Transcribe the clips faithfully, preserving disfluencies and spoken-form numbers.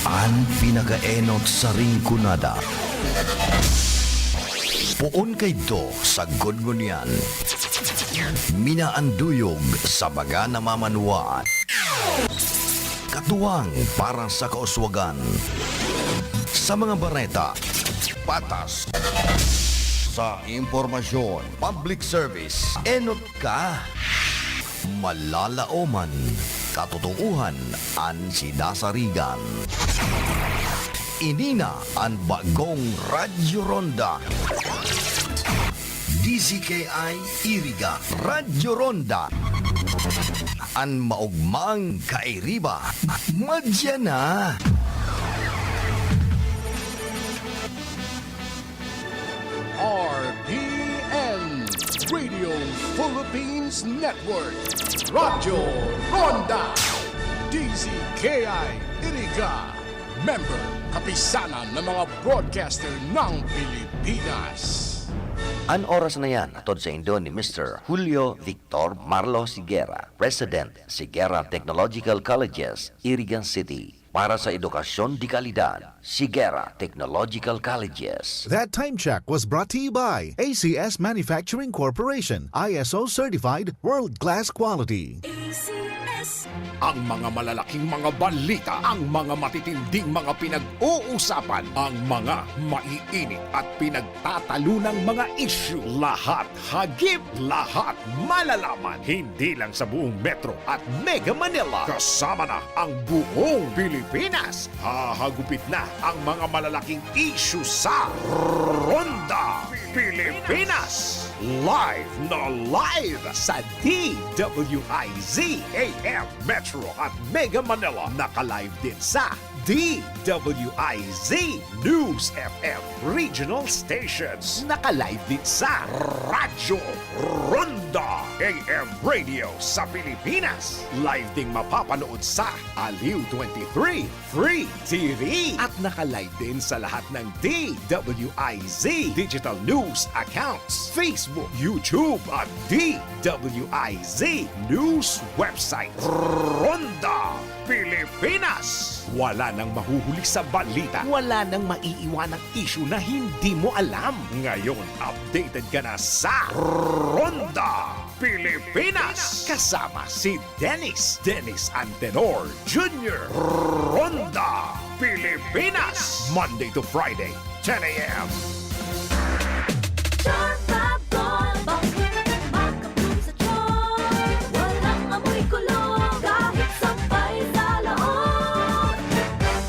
An pinakaenot sa Rinconada. Poon kaidto sagkod ngunyan. Minaanduyog sa mga namamanwaan. Katuwang para sa kauswagan. Sa mga bareta, patas. Sa impormasyon, public service, enot ka. Malalaoman, katotoohan an sinasarigan. Ini na an bagong Radyo Ronda. D Z K I Iriga, Radyo Ronda. An maogmang kairiba, madya na. R P N, Radio Philippines Network, Radyo Ronda, D Z K I Iriga, member, Kapisanan ng mga Broadcaster ng Pilipinas. An oras na yan, hatod saindo ni Mister Julio Victor Marlo Siguera, President, Siguera Technological Colleges, Iriga City. Para sa edukasyon de kalidad, Siguera Technological Colleges. That time check was brought to you by A C S Manufacturing Corporation, I S O certified, world-class quality. A C S. Ang mga malalaking mga balita, ang mga matitinding mga pinag-uusapan, ang mga maiinit at pinagtatalunang mga isyu, lahat hagip, lahat malalaman, hindi lang sa buong Metro at Mega Manila, kasama na ang buong Pilipinas. Hahagupit na ang mga malalaking isyu sa Ronda Pilipinas. Live na live sa D W I Z A M Metro at Mega Manila. Naka-live din sa D W I Z News F M Regional Stations. Naka-live din sa Radyo Ronda A M Radio sa Pilipinas. Live ding mapapanood sa Aliw twenty-three Free T V. At naka-live din sa lahat ng D W I Z digital news accounts, Facebook, YouTube, at D W I Z news website. Ronda Pilipinas. Wala nang mahuhuli sa balita. Wala nang maiiwanang isyu na hindi mo alam. Ngayon, updated ka na sa Ronda Pilipinas. Kasama si Dennis, Dennis Antenor Junior. Ronda Pilipinas. Monday to Friday, ten a.m. Charm Fab Gold, bangkong makabloom sa charm. Walang amoy kulog, kahit sampay sa laog.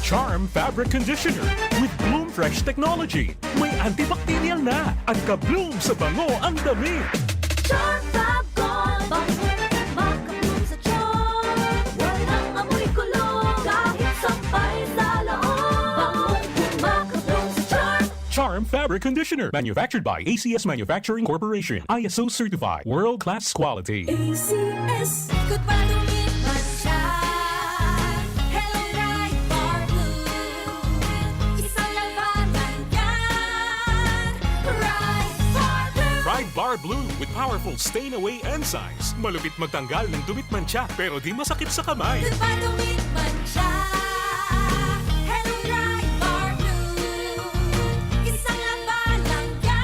Charm Fabric Conditioner with Bloom Fresh Technology. May antibacterial na. An ka-bloom sa bango ang damit. Charm Fab Gold, bangkong makabloom sa charm. Walang amoy kulog, kahit sampay sa laog. Bangkong makabloom sa charm. Charm Fabric Conditioner, manufactured by A C S Manufacturing Corporation, I S O certified, world-class quality. A C S. Ikot pa, dumit, mantsa. Hello, Pride Bar Blue. Isang labanan yan. Pride Bar Blue. Pride Bar Blue with powerful stain away enzymes. Malupit magtanggal ng dumit, mantsa, pero di masakit sa kamay. Ikot pa, dumit, mantsa. Hello, Pride Bar Blue. Isang labanan yan.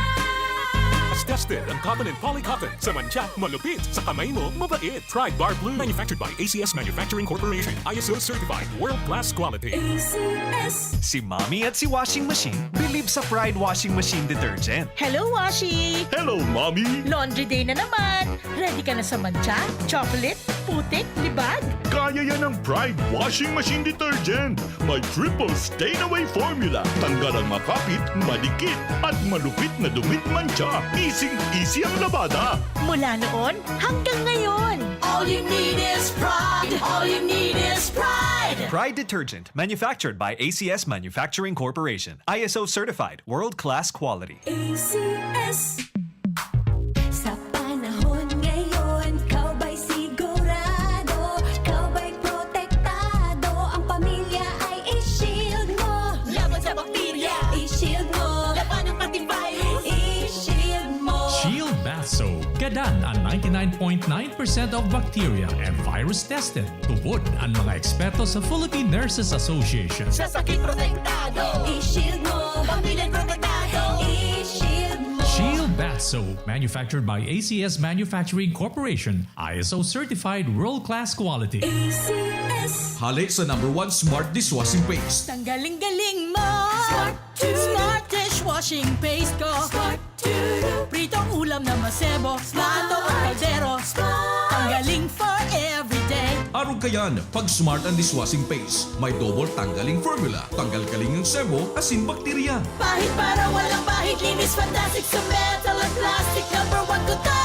Tested ang cotton and poly cotton. Sa mantsa, malupit. Sa kamay mo, mabait. Pride Bar Blue. Manufactured by A C S Manufacturing Corporation. I S O certified. World class quality. A C S. Si Mommy at si Washing Machine believe sa Pride Washing Machine Detergent. Hello, Washi! Hello, Mommy! Laundry day na naman! Ready ka na sa mantsa, chocolate, putik, libag? Kaya yan ng Pride Washing Machine Detergent. May triple stain away formula. Tanggal ang makapit, madikit, at malupit na dumit, mantsa. Easy-easy ang labada. Mula noon hanggang ngayon. All you need is Pride. All you need is Pride. Pride Detergent, manufactured by A C S Manufacturing Corporation. I S O certified, world-class quality. A C S. Sa panahon ngayon, ikaw ba'y sigurado? Ikaw ba'y protektado? Ang pamilya ay i-shield mo. Laban sa bakterya. I-shield Ang ninety-nine point nine percent of bacteria and virus tested. Tubod ang mga eksperto sa Philippine Nurses Association. Sa sakit protektado. I-shield mo. Pamilya protektado. I-shield mo. Shield Bath Soap, manufactured by A C S Manufacturing Corporation, I S O certified world-class quality. A C S. Hali sa number one smart dishwashing paste. Tanggaling-galing mo. Smart to. Smart dishwashing paste ko. Smart to. Pritong ulam na masebo. Smart. Plato o kaldero. Smart. Tanggaling for everyday. Arog kayan, pag Smart ang dishwashing paste, may double tanggaling formula. Tanggal kaling ang sebo, asin bakterya. Pahid para walang bahid, linis fantastic sa metal at plastic. Number one ko to.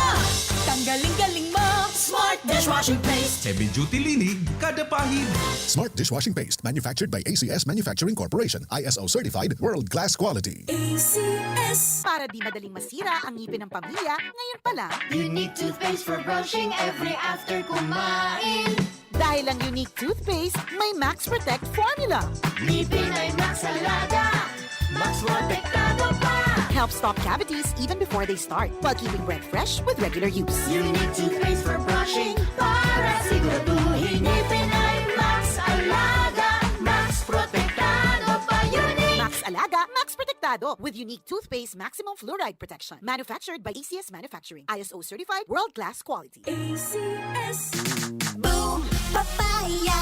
Tanggaling-galing mo. Smart dishwashing paste. Heavy duty linig, kada pahid. Smart dishwashing paste, manufactured by A C S Manufacturing Corporation, I S O certified, world-class quality. A C S. Para di madaling masira ang ngipin ng pamilya, ngayon pa lang. Unique toothpaste for brushing every after kumain. Dahil ang Unique Toothpaste may Max Protect Formula. Ngipin ay Max Alaga, Max Protektado pa. Helps stop cavities even before they start, while keeping breath fresh with regular use. Unique Toothpaste for brushing, para siguraduhin ngipin ay Max Alaga, Max Protektado pa. Unique. Max Alaga, Max Protektado with Unique Toothpaste Maximum Fluoride Protection. Manufactured by A C S Manufacturing. I S O certified, world-class quality. A C S. Boom Papaya,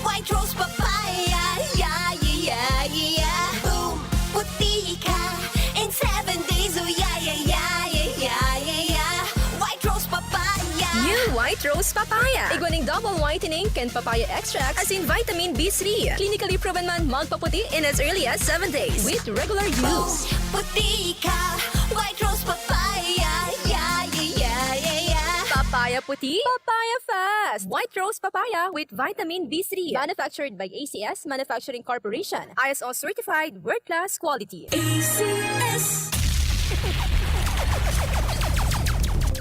White Rose Papaya, yeah, yeah, yeah, yeah. Boom Puti ka in seven days, oh yeah, yeah, yeah, yeah, yeah, yeah, yeah. White Rose Papaya. New White Rose Papaya. Igwa nin double whitening kan papaya extract asin vitamin B three. Clinically proven man magpaputi in as early as seven days with regular use. Boom Puti ka, White Rose Papaya, yeah, yeah, yeah, yeah, yeah. Papaya puti, papaya fast. White Rose Papaya with vitamin B three. Manufactured by A C S Manufacturing Corporation. I S O certified, world-class quality. A C S.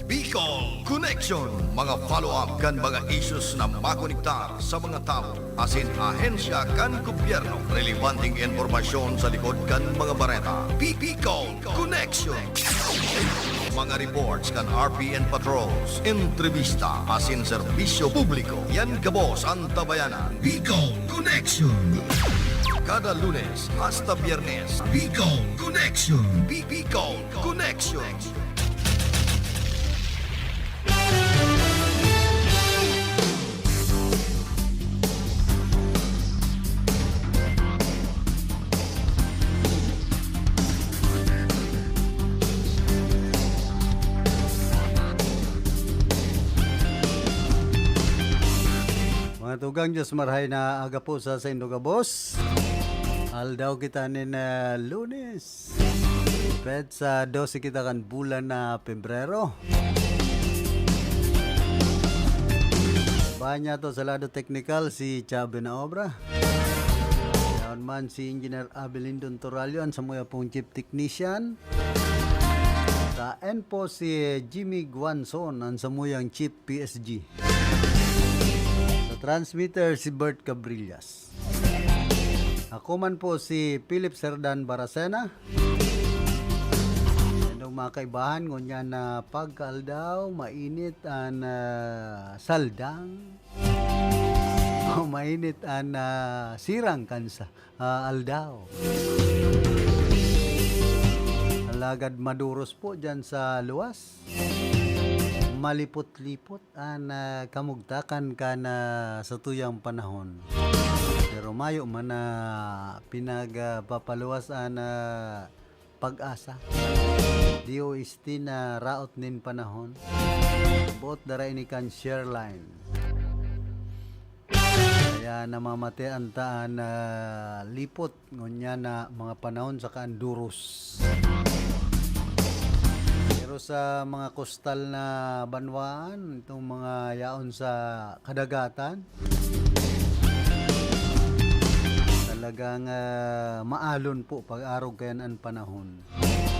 Bicol Connection. Mga follow-up kan mga issues na makonektar sa mga tawo asin ahensya kan gobyerno. Relebanteng impormasyon sa likod kan mga bareta. Bicol Connection. Mga reports kan R P N Patrols, entrevista asin serbisyo publiko. Yan gabos an tabayanan. Bicol Connection. Kada Lunes hasta Biyernes, Bicol Connection. Bi-, Bicol Connection. Mga tugang, Diyos marhay na aga po sa saindo gabos. Aldaw kita nin, ah, Lunes. Petsa dose kita kan bulan na Pebrero. Bahan niya to sa lado teknikal si Chave na obra. Yaon man si Engineer Abelindon Toralio, an samuya pong chief technician. Sa N P O si Jimmy Guanzon, an samuyang chief P S G. Sa transmitter si Bert Cabrillas. Ako man po si Philip Serdan Baracena. Hello, mga kaibahan, ngunyan na pagkaaldaw, mainit an, ah, saldang. O mainit an, ah, sirang kansa, ah, aldaw. Alagad maduros po dyan sa luwas. Malipot-lipot an, ah, kamugtakan kan, ah, satuyang panahon. Pero mayo man na pinagpapaluwas an, ah, PAGASA, D O S T na raot nin panahon. Boot dara ini kan Shareline. Kaya namamatean ta an, ah, lipot ngunyan na mga panahon saka an duros. Pero sa mga kostal na banwaan, itong mga yaon sa kadagatan, talagang, ah, maalon po pag-arog kayan an panahon.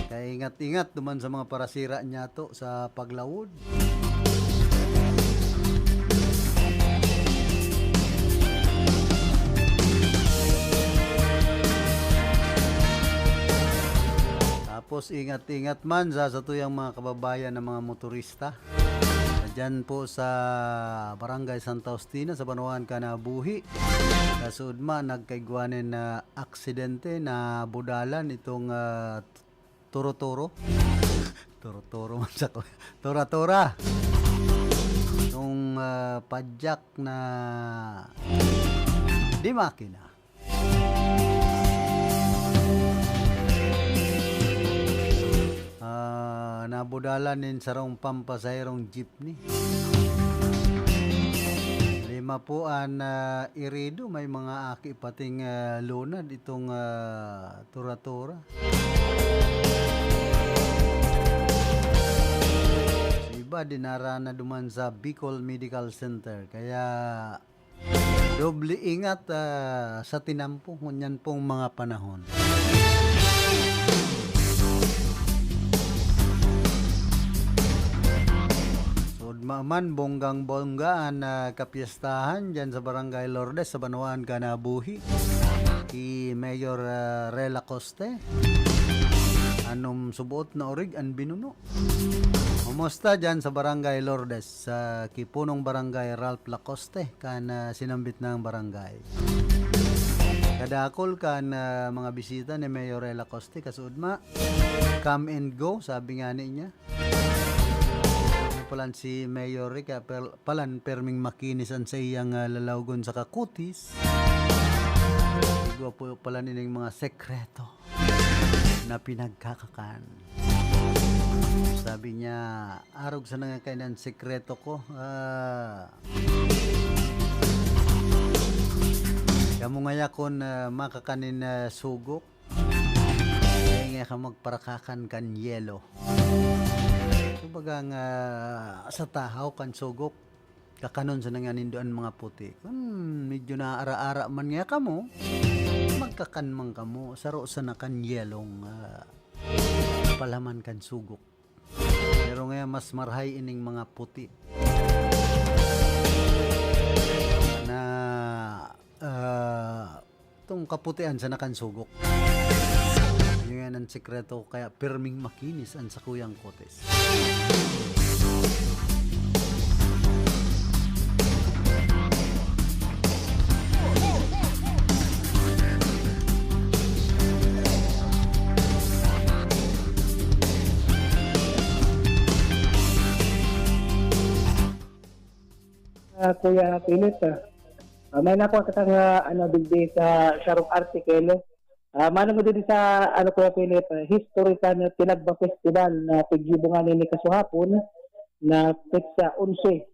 Kaya ingat-ingat duman sa mga parasira niyato sa paglawod. Tapos ingat-ingat man sa satuyang mga kababayan na mga motorista. Diyan po sa Barangay Santa Justina, sa Banwaan Kanabuhi. Kasuodma, nagkaigwa nin, ah, aksidente, nabudalan itong, ah, turo-turo. Turo-turo man sa ko. Tura-tura. Itong, ah, padyak na di makina. Ah, nabudalan nin sarong pampasaherong jeepney. Lima po an, ah, irido, may mga aki pating, ah, lunad itong, ah, tura-tura. Sa iba, dinara na duman sa Bicol Medical Center. Kaya, doble ingat, ah, sa tinampo ngunyan pong mga panahon. Sudma man, bonggang-bongga an, ah, kapyestahan dyan sa Barangay Lourdes, sa Banwaan Kanabuhi. Si Mayor, ah, Rela Coste. Anom suboot na orig an binuno. Kumusta dyan sa Barangay Lourdes, sa Kipunong Barangay Ralph Lacoste, kan, ah, sinambit na ang barangay? Kadakol kan, ah, mga bisita ni Mayor Rela Coste, kasuodma. Come and go, sabi nga niya. Ano palan si Mayor Rica, pel-, palan perming makinis an sa iyang, ah, lalawgon sa kakutis. Igwa po palan ining mga sekreto na pinagkakakan. Sabi niya, "Arog sana nga kainan sekreto ko. Ah, kamo ngaya kun, ah, makakanin na sugok, kaya nga ka magparakakan kan yelo." Kumbaga nga, sa tahaw kan sugok, kakanon sana nga nindo an mga puti. Kun medyo naara-ara man nga kamo, magkakan man kamo, saro sana kan yelong, ah, palaman kan sugok. Pero ngayon, mas marahay ining mga puti na, ah, itong kaputian sana kan sugok. Yun yan ang sikreto, kaya pirming makinis ang sakuyang kotes. Ah, Kuya Philip, ah, ah, may nakuha ka nga, ano, digdi sa sarong article. Ah, mano mo din sa, ano, Kuya Philip, ah, history kan Tinagba Festival na piggibo ngani ni kasuhapon na petsa onse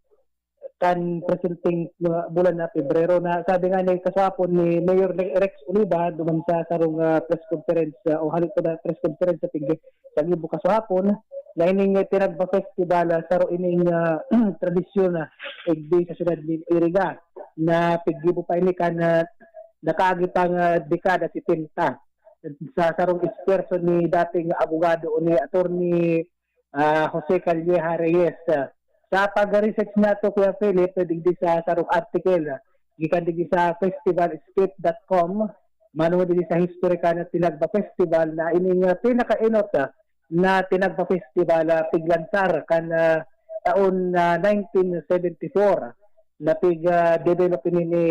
kan presenteng, ah, bulan na Pebrero. Na sabi nga ni kasuhapon ni Mayor Le-, Rex Oliva duman sa sarong, ah, press conference, ah, o hali ko na press conference sa pig-, sa gibo kasuhapon, na ining Tinagba Festival, ah, saro ining, ah, tradisyon na igdi sa siyudad ni Iriga, na piggibo pa ini kan, ah, nakaagi pang, ah, dekada setenta. Sa sarong esfuerso ni dating abogado o ni Attorney, ah, Jose Calleja Reyes. Sa pag-research nato, Kuya Philip, digdi sa sarong article, gikan digdi sa festival escape dot com, mano digdi sa historical na Tinagba Festival na ining, ah, pinakaenot, ah, na Tinagba Festival, ah, piglansar kan, ah, taon na nineteen seventy-four, na pig, ah, develop ini ni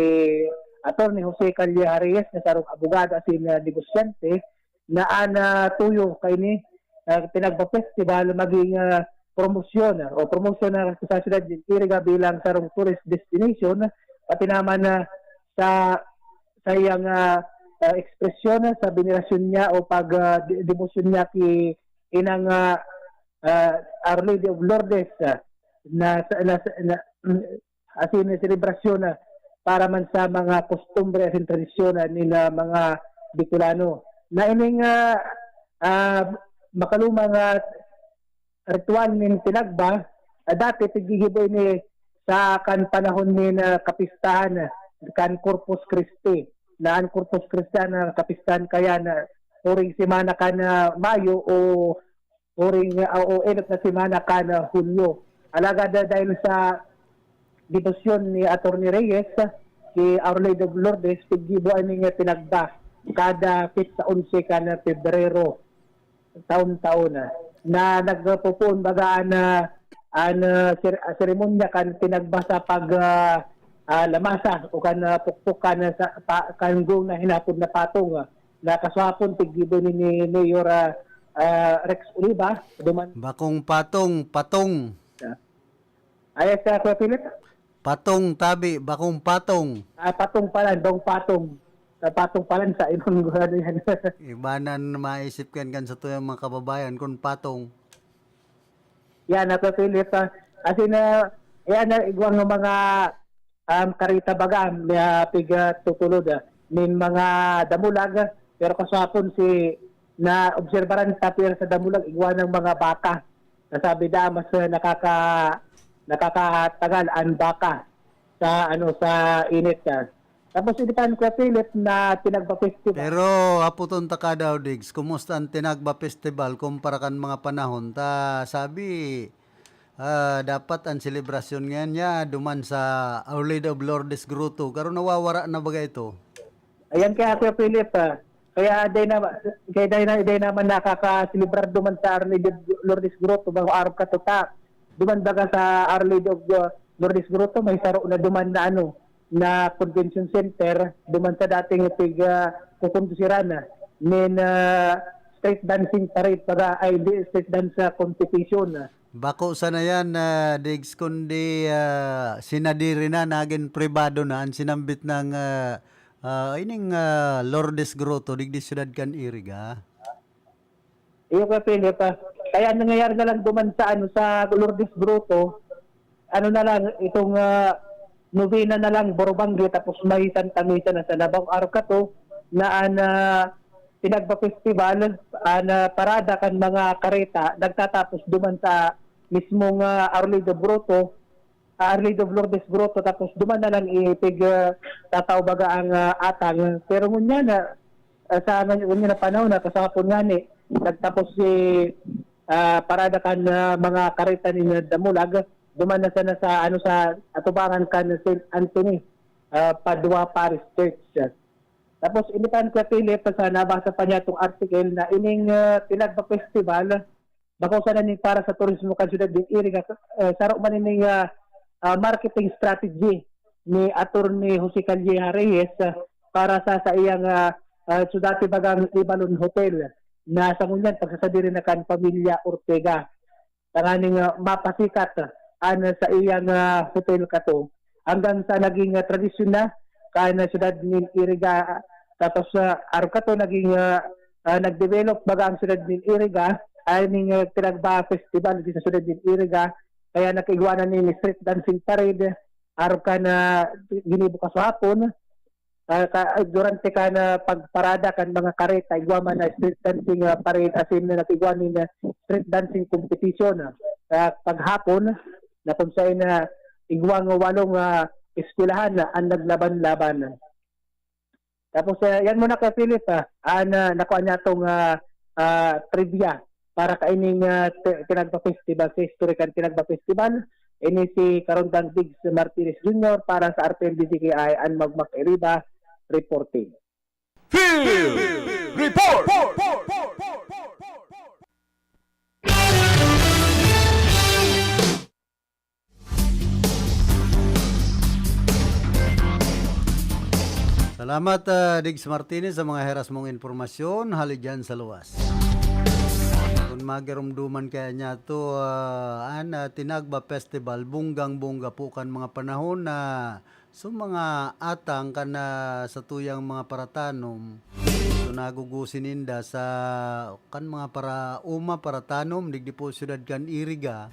Attorney Jose Calleja Reyes, na sarong abogado asin, ah, negosyante, na an, ah, tuyo kaini, ah, Tinagba Festival maging, ah, promosyon, ah, o promosyon na sa siyudad ni Iriga bilang sarong tourist destination, pati naman na sa, sa iyang, ah, ah, ekspresyon, ah, sa venerasyon niya o pag, ah, de-, debosyon niya ki inang, ah, ah, Our Lady of Lourdes, ah, na, na, na, asin selebrasyon na para man sa mga kostumbre asin tradisyon na nin, ah, mga Bicolano. Na ining, ah, ah, makaluma nga ritual nin Tinagba, ah, dati piggigibo ini sa kan panahon nin, ah, kapistahan, ah, kan Corpus Christi. Na an Corpus Christi na kapistahan kaya na uring semana kan, ah, Mayo o uring, ah, o enot na semana kan, ah, Hulyo. Alagad, ah, dahil sa debosyon ni Attorney Reyes, si Our Lady of Lourdes, piggibo ini nga Tinagba kada petsa onse kan Pebrero, taon-taon na, na nagpupuon baga an, ah, an, ah, ser-, ah, seremonya kan tinagba sa pag, ah, ah, lamasa o kan, ah, pukpok kan, ah, sa pa kan gong na hinapod na patong, ah, na kasuhapon tiggibo ni ni Mayor, ah, ah, Rex Oliva, duman Bakong patong, patong. Ay, sa Kuya Philip? Patong, tabi, bakong patong. Ah, patong pala, daw patong. Ah, patong pala sa ibang ano yan. Iba na maisip kan, kan sa tuyang mga kababayan kung patong. Yan, Kuya Philip, ah, as in, ah, yan, ah, igwang ng mga, um, karita baga, may, ah, piga tutulod, ah, nin mga damulag, pero kasapon si, na obserbaran ta, pero sa damulag, igwa ng mga baka. Nasabi da, mas, ah, nakaka-, nakakatagal ang baka sa, ano, sa init, ah. Tapos, initan, Kuya Philip, na Tinagba Festival. Pero, haputon ta ka daw, Diggs, kumusta ang Tinagba Festival kumpara kan mga panahon? Ta, sabi, ah, dapat ang selebrasyon ngayon niya duman sa Our Lady of Lourdes Grotto. Pero nawawara na baga ito? Ayan kaya, Kuya Philip, ah. Kaya day na, kaya day na, day naman nakakaselebrar duman sa Our Lady of Lourdes Grotto, bago araw katuta. Duman baga sa Our Lady of, uh, Lourdes Grotto, may saro na duman na ano, na convention center, duman sa dating pig, ah, kukundusiran na, nin, ah, street dancing parade, baga, ay, hindi, street dance, ah, competition. Bako sana yan, ah, Diggs, kundi, ah, sinadiri na, nagin pribado na, ang sinambit ng, ah, ah, ining, ah, Lourdes Grotto, digdi siyudad kan Iriga. Iyo, Kuya Philip, ah. Kaya ang nangyayari na lang duman sa, ano, sa Lourdes Grotto, ano na lang, itong, ah, novena na lang, Borobangge, tapos may Santa Misa na sa Nabaw Araw kato, na an, ah, Tinagba Festival, an, ah, parada kan mga kareta, nagtatapos duman sa mismong, ah, Our Lady of Grotto, ah, Our Lady of Lourdes Grotto, tapos duman na lang ipig, ah, tataw baga ang, ah, atang. Pero ngunyan na, ah, sa ngan-, ngunyan na panahon na kasapon ngani, nagtapos si, ah, parada kan, ah, mga kareta ni Damulag, duman na sana sa, ano, sa atubangan kan Saint Anthony, ah, Padua Parish Church. Tapos, initan ko, Philip, sa nabasa pa niya itong article na ining, ah, Tinagba Festival, bako sana nin para sa turismo kan siyudad nin Iriga, eh, saro man ining, ah, ah, marketing strategy ni Attorney Jose Calleja Reyes, ah, para sa, sa iyang, ah, ah, sa dati bagang Ibalon Hotel na sa ngunyan pagsasadiri na kan pamilya Ortega. Tanganing, ah, mapasikat, ah, an sa iyang, ah, hotel kato. Hanggang sa naging, ah, tradisyon na kan, ah, siyudad nin Iriga. Tapos, ah, arog kato naging, ah, ah, nag-develop baga ang siyudad nin Iriga, ay ning, ah, Tinagba Festival di sa siyudad nin Iriga. Kaya nagkaigwanan nin street dancing parade, arog kan, ah, ginibo kasuhapon. Ah, ka, durante kan, ah, pagparada kan mga kareta, igwa man na street dancing, ah, parade, asin na nag-igwa nin, ah, street dancing competition, ah, sa paghapon, na kung saan na igwa nga walong, ah, eskwelahan na ang naglaban-laban. Tapos, ah, yan muna, Kuya Philip, ah, an, ah, nakuha niya tong, ah, ah, trivia para kaining, ah, ti-, Tinagba Festival, sa historical Tinagba Festival. Ini si Karondang Diggs Martinez Junior para sa R T N D G K I, an Magmak Iriba, reporting. Field Report! Salamat, ah, Diggs Martinez, sa mga heras mong impormasyon hali dyan sa luwas. Kung magirumduman kaya niya to, ah, an, ah, Tinagba Festival, bonggang-bongga po kan mga panahon na so mga atang kan, ah, sa tuyang mga paratanom, so nagugusi ninda sa kan mga para-, uma, paratanom, digdi po siyudad kan Iriga,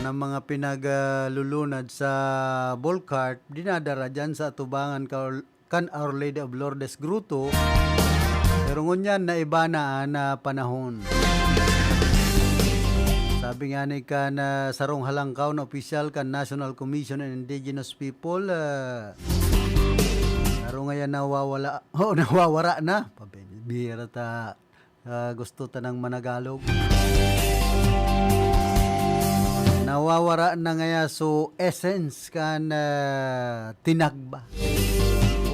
na mga pinaglulunad sa bulk cart, dinadara dyan sa atubangan ka-, kan Our Lady of Lourdes Grotto. Pero ngunyan, naiba na an, ah, panahon. Sabi nga ni kan, ah, sarong halangkaw na opisyal kan National Commission on Indigenous People, ah, saro ngayan nawawala, oh, nawawara na. Pabihira ta, ah, gusto ta nang managalog. Nawawara na ngaya so essence kan, ah, tinagba.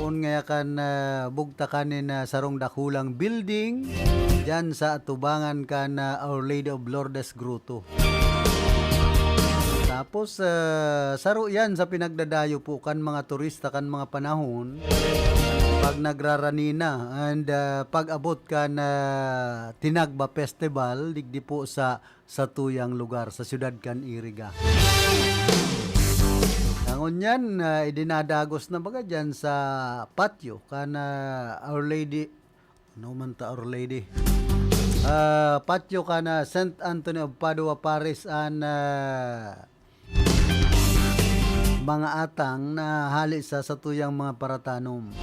Ngaya kan, ah, bugtakan nin, ah, sarong dakulang building diyan sa atubangan kan, ah, Our Lady of Lourdes Grotto. Tapos, ah, saro yan sa pinagdadayo po kan mga turista kan mga panahon pag nagrarani na and, ah, pag-abot kan, ah, Tinagba Festival, digdi po sa satuyang lugar, sa siyudad kan Iriga. Ngunyan, ah, idinadagos na baga dyan sa patio kan, ah, Our Lady, ano man ta Our Lady? Ah, patio kan, ah, Saint Anthony of Padua Parish an, ah, mga atang na hali sa satuyang mga paratanom.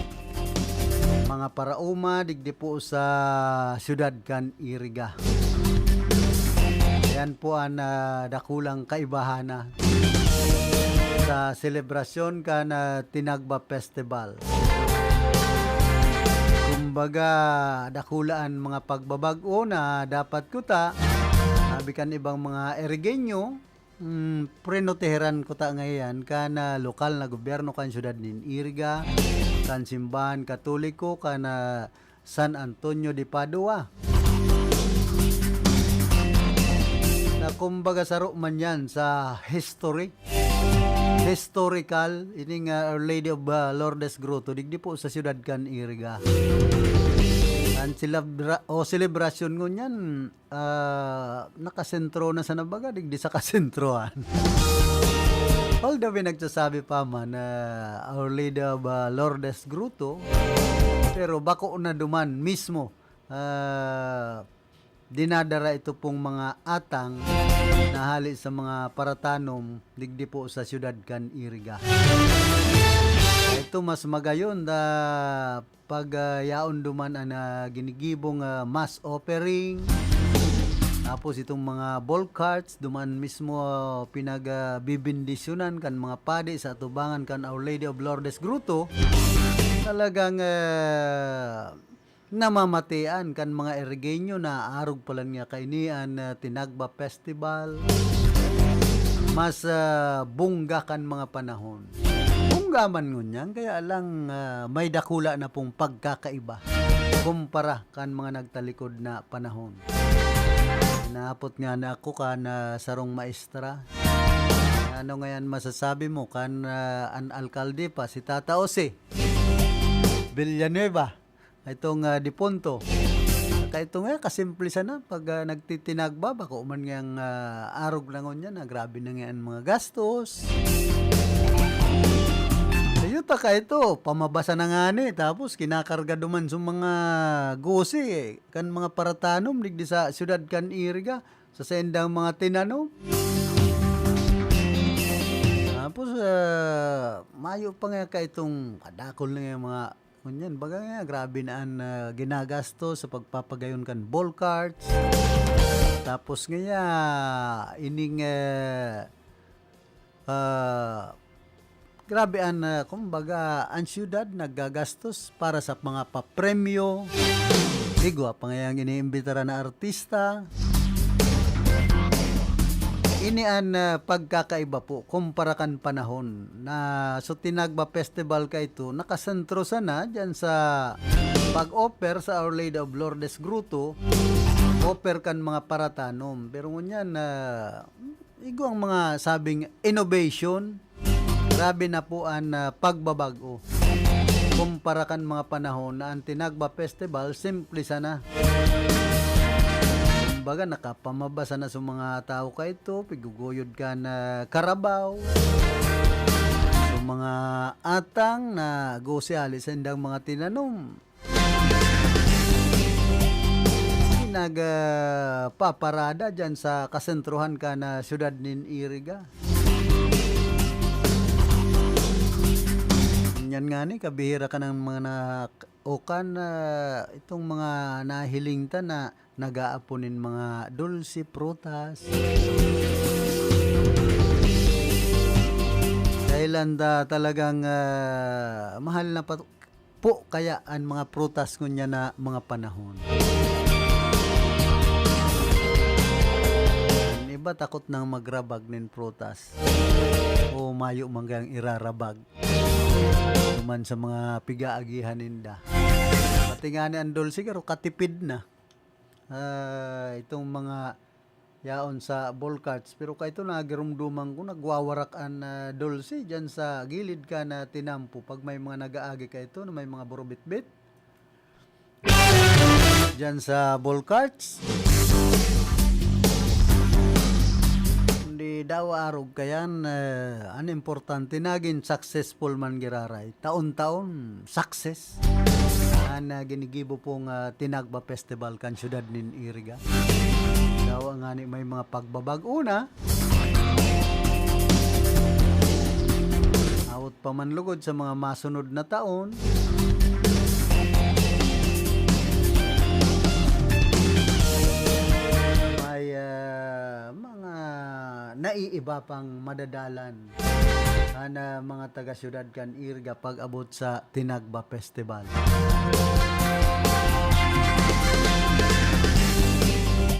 Mga paraoma, digdi po sa siyudad kan Iriga. Yan po an, ah, dakulang kaibahan na sa selebrasyon kan, ah, Tinagba Festival. Kumbaga, dakula an mga pagbabag-o na dapat kuta, sabi kan ibang mga Irigeño, hmm, prinoteheran kuta ngayan kan, ah, lokal na gobyerno kan siyudad nin Iriga, kan simbahan Katoliko, kan, ah, San Antonio de Padua. Na kumbaga saro man yan sa history. Historical, ining, ah, Our Lady of, ah, Lourdes Grotto, digdi po sa siyudad kan Iriga. Ang selebra-, o selebrasyon ngunyan, ah, nakasentro na sana baga, digdi sa kasentrohan. Although may nagsasabi pa man na Our Lady of, ah, Lourdes Grotto, pero bako na duman mismo, ah, dinadara ito pong mga atang na hali sa mga paratanom digdi po sa siyudad kan Iriga. Ito mas magayon da pag, ah, yaon duman an, ah, ginigibong, ah, mass offering. Tapos itong mga ball carts, duman mismo, ah, pinag, ah, bibendisyonan kan mga padi sa atubangan kan Our Lady of Lourdes Grotto. Talagang, ah, namamatian kan mga Irigeño na arog pa lang niya kaini an, ah, Tinagba Festival. Mas, ah, bongga kan mga panahon. Bongga man ngunyan, kaya lang, ah, may dakula na pong pagkakaiba kumpara kan mga nagtalikod na panahon. Naapot nga na ako kan, ah, sarong maestra. Ano ngayan masasabi mo kan, ah, an alkalde pa, si Tata Ose Villanueva? Itong, ah, depunto. Kaito nga, kasimple sana pag, ah, nagtitinagba, bako man ngang, ah, arog na ngunyan na grabe na nga an mga gastos. Ayun ta kaito, pamabasa na ngani, tapos kinakarga duman sa mga gusi, eh, kan mga paratanom, digdi sa siyudad kan Iriga, sa saindang mga tinanom. Tapos, ah, mayo pa nga kaitong kadakol na nga mga Ngunyan, baga nga, grabe na an, ah, ginagastos sa pagpapagayon kan ball carts. Tapos ngaya, ining, eh, ah, grabe an, ah, kumbaga, an siyudad naggagastos para sa mga papremyo. Igwa pa ngayang iniimbitaran na artista. Ini an, ah, pagkakaiba po kumpara kan panahon na so Tinagba Festival kaito, nakasentro sana diyan sa pag-offer sa Our Lady of Lourdes Grotto, offer kan mga paratanom. Pero ngunyan na igwang mga sabing innovation, grabe na po an, ah, pagbabago. Kumpara kan mga panahon na an Tinagba Festival, simple sana. Kumbaga, nakapamabasa na sa mga tao kaito, piguguyod kan carabao, sa mga atang na gusi hali sa indang mga tinanom. Nag, ah, paparada diyan sa kasentrohan kan, ah, siyudad nin Iriga. Yan nga ni, kabihira ka ng mga na-, o kan, ah, itong mga nahiling ta na nag-aapon nin mga dulce, prutas. Dahil anda talagang, ah, mahal na pa-, po kaya an mga prutas ngunyan na mga panahon. An iba takot nang magrabag nin prutas. O mayo man kayang irarabag. Duman sa mga pigaagihan ninda. Pati nga ni ang dulce, garo katipid na. Ah, itong mga yaon sa ball carts. Pero kaito, nagirumduman ko, nagwawarak an, ah, dulce dyan sa gilid kan tinampo. Pag may mga nag-aagi kaito na may mga burubitbit, dyan sa ball carts. Hindi daw arog kayan, eh, an importante, naging successful man giraray. Taon-taon, success. An, ah, ginigibo pong, ah, Tinagba Festival kan siyudad nin Iriga. Daw ngani may mga pagbabag-o na. Awot pa man lugod sa mga masunod na taon. May, ah, mga naiiba pang madadalan an, ah, mga taga-siyudad kan Iriga pag-abot sa Tinagba Festival.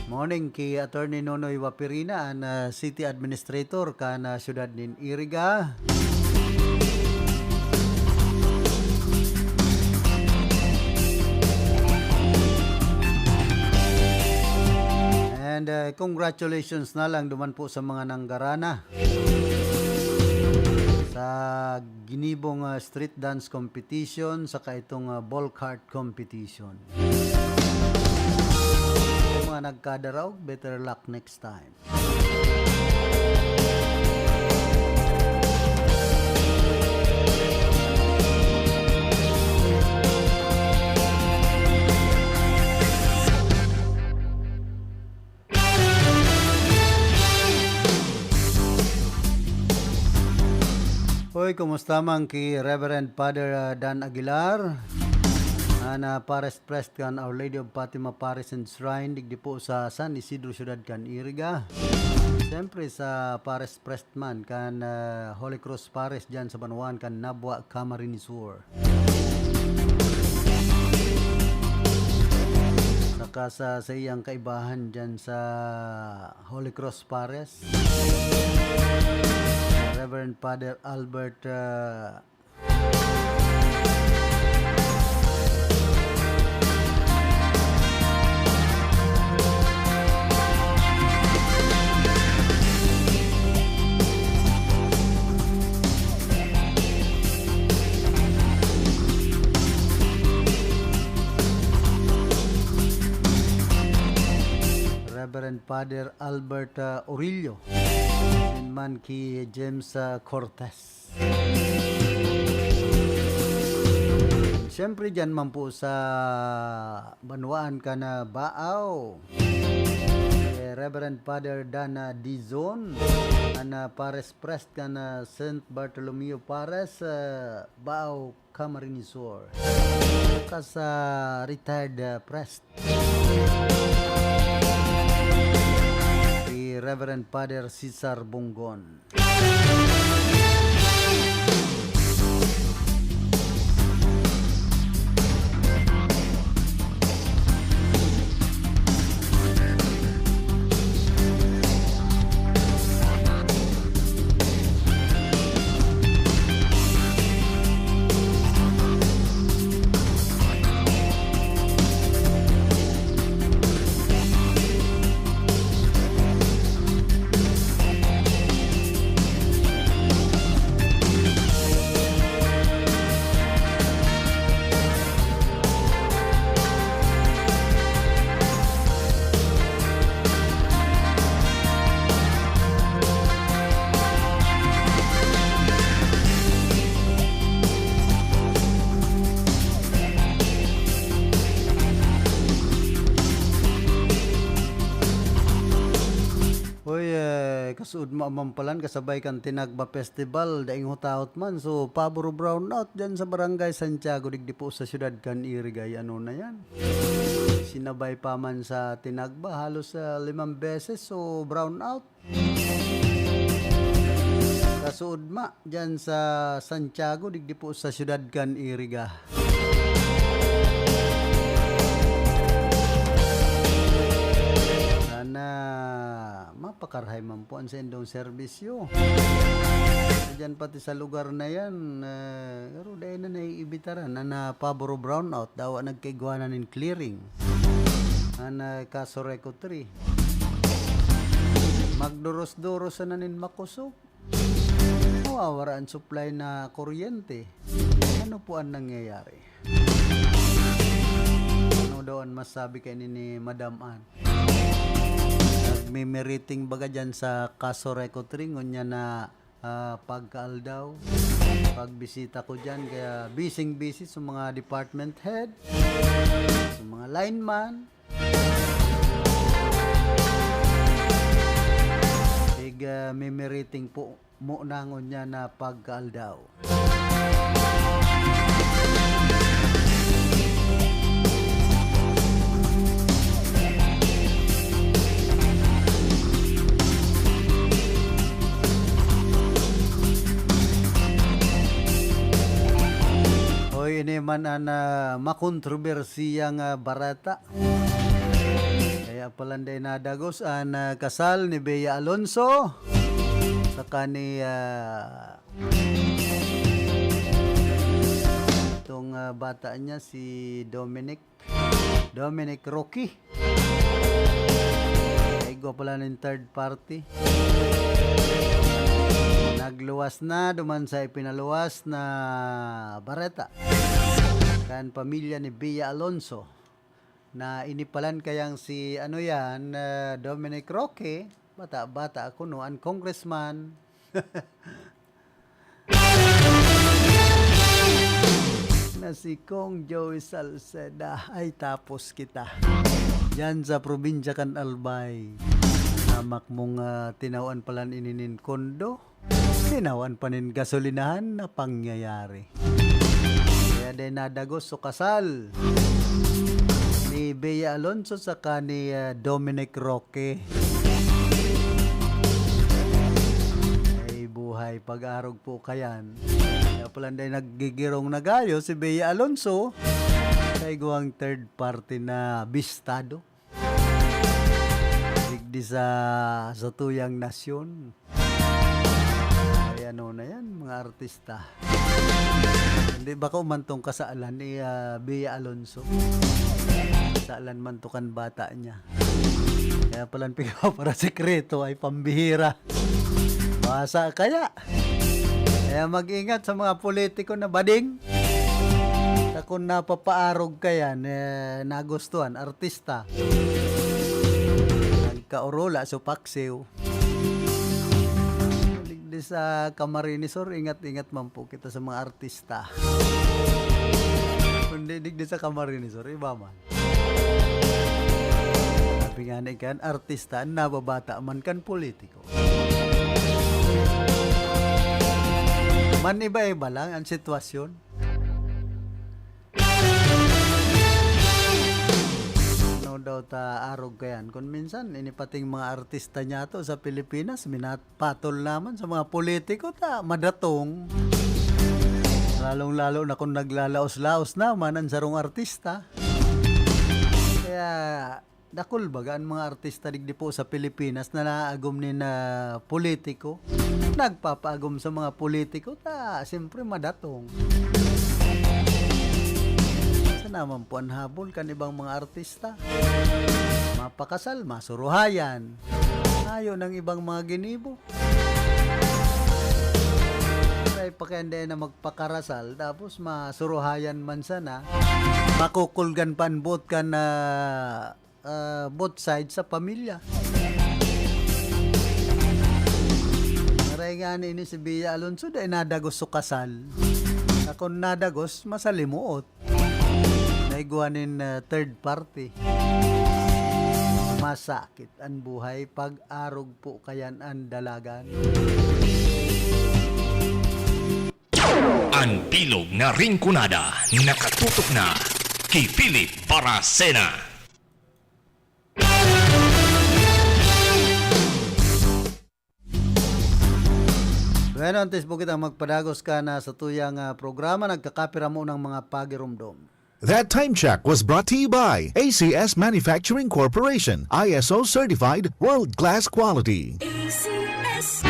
Morning ki Attorney Nonoy Wapirina, an, ah, City Administrator kan, ah, siyudad nin Iriga. And, ah, congratulations na lang duman po sa mga nanggarana sa ginibong, ah, street dance competition, saka itong, ah, ball cart competition. Sa mga nagkadaraog, better luck next time. Hoy, kumusta man ki Reverend Father, ah, Dan Aguilar? An, ah, Parish Priest kan Our Lady of Fatima Parish and Shrine, digdi po sa San Isidro, siyudad kan Iriga. Siyempre, sa Parish Priest man kan, ah, Holy Cross Parish, dyan sa banwaan kan Nabua, Camarines Sur. Saka sa, sa iyang kaibahan dyan sa Holy Cross Parish, Reverend Father Albert, ah, Reverend Father Albert, ah, Orillo, asin man ki James, ah, Cortez. Siyempre, dyan man po sa banwaan kan Baaw, eh, Reverend Father Dana Dizon, an, ah, Parish Priest kan, ah, Saint Bartolomeo Parish, ah, Baaw, Camarines Sur. Saka sa retired, ah, priest, si Reverend Father Cesar Bongon. Uy, eh, kasuod mo amang palan kasabay kan Tinagba Festival, daing hutaot man. So, pabor brownout dyan sa Barangay Santiago, digdi po sa siyudad kan Iriga. Ano na yan? Sinabay pa man sa Tinagba, halos, ah, limang beses, so brownout. Kasuod ma, dyan sa Santiago, digdi po sa siyudad kan Iriga. Sana mapa- Karahay man po an saindong serbisyo. Diyan pati sa lugar na yan, eh, pero dai na naiibitaran na, na pabor o brownout, dawa nagkaigwanan nin clearing. An, eh, Kaso Reco three. Magduros-duros na nin makosog. Mawawara an supply na kuryente. Ano po ang nangyayari? Ano daw ang masabi kaini ni Madam Ann? Nagmi-meeting baga dyan sa Kaso Reco three, ngunyan na, ah, pagkaaldaw. Pagbisita ko dyan, kaya busy-busy sa mga department head, sa mga lineman. Ig, ah, mimiriting po mo na ngunyan na pagkaaldaw. Hoy, ini man an, ah, makontrobersiyang, ah, bareta. Kaya palan dai nadagos an, ah, kasal ni Bea Alonso saka ni, ah, itong, ah, bata niya, si Dominic, Dominic Roque. Igwa pala nin third party. Nagluwas na duman sa ipinaluwas na bareta kan pamilya ni Bea Alonso. Na inipalan kayang si, ano yan, ah, Dominic Roque, bata-bata ako, no, an congressman na si Cong Joey Salceda. Ay, tapos kita. Diyan sa probinsya kan Albay. Hamak mong, ah, tinawan palan ini nin kondo. Tinawan pa nin gasolinahan na pangyayari. Kaya dai nadagos so kasal ni Bea Alonso saka ni, ah, Dominic Roque. Ay, buhay pag-arog po kayan. Kaya palan dai naggigirong na gayo si Bea Alonso sa igwang third party na bistado. Digdi sa, sa tuyang nasyon. Ay, ano na yan, mga artista. Hindi ba ko man tong kasalan ni, ah, Bea Alonso? Kasalan man to kan bata niya. Kaya palan pigpaparasekreto ay pambihira. Basa kaya. Kaya mag-ingat sa mga politiko na bading. Sa kung napapaarog ka yan, eh, nagustuhan, artista. Nagkaorola, supaksiw. Digdi sa Camarines Sur, ingat-ingat man po kita sa mga artista. Kundi digdi sa Camarines Sur, iba man. Sabi nga ni kan artista, nababata man kan politiko. Man-iba-iba lang ang sitwasyon. Ano daw ta arog kayan? Kung minsan, ini pating mga artista niya to sa Pilipinas, minat-, patol naman sa mga politiko ta madatong. Lalong-lalo na kung naglalaos-laos naman ang sarong artista. Kaya, dakul baga an mga artista digdi po sa Pilipinas na naagom nin, ah, politiko. Nagpapaagom sa mga politiko, ta, siyempre, madatong. Sa naman po an habol kan ibang mga artista? Mapakasal, masuruhayan. Ayo ng ibang mga ginibo. Ay, pakianday na magpakarasal, tapos masuruhayan man sana, makukulgan pa an buot kan, ah, ah, both sides sa pamilya. Maray nga ni ini si Bea Alonso, dai nadagos so kasal. Akon nadagos, masalimuot. Naigwa nin, ah, third party. Masakit an buhay pag arog po kayan an dalagan. An bilog na Rinconada nakatutok na ki Philip Baracena. Bueno, antes po kita magpadagos ka na sa tuyang, ah, programa, nagkakapira mo ng mga pagirumdom. That time check was brought to you by A C S Manufacturing Corporation, I S O certified, world-class quality. A C S.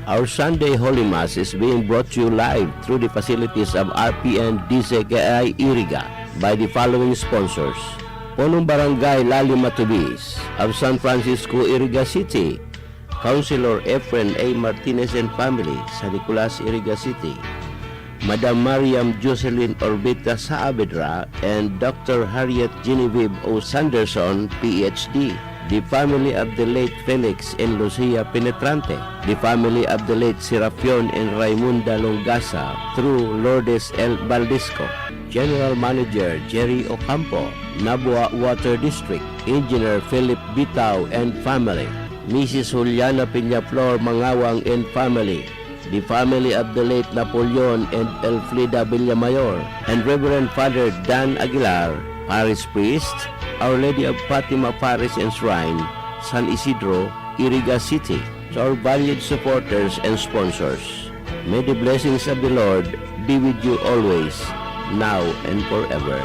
Our Sunday Holy Mass is being brought to you live through the facilities of R P N D Z K I Iriga by the following sponsors: Punong Barangay Lali Matubis of San Francisco, Iriga City, Councilor Efren A. Martinez and family, San Nicolas, Iriga City, Madam Mariam Jocelyn Orbita Saavedra and Doctor Harriet Genevieve O. Sanderson, P H D, the family of the late Felix and Lucia Penetrante, the family of the late Serapion and Raimunda Longasa through Lourdes L. Baldisco, General Manager Jerry Ocampo, Nabua Water District, Engineer Philip Bitao and family, Missus Juliana Peñaflor Mangawang and family, the family of the late Napoleon and Elfrida Villamayor, and Reverend Father Dan Aguilar, Parish Priest, Our Lady of Fatima Parish and Shrine, San Isidro, Iriga City. To our valued supporters and sponsors, may the blessings of the Lord be with you always, now and forever.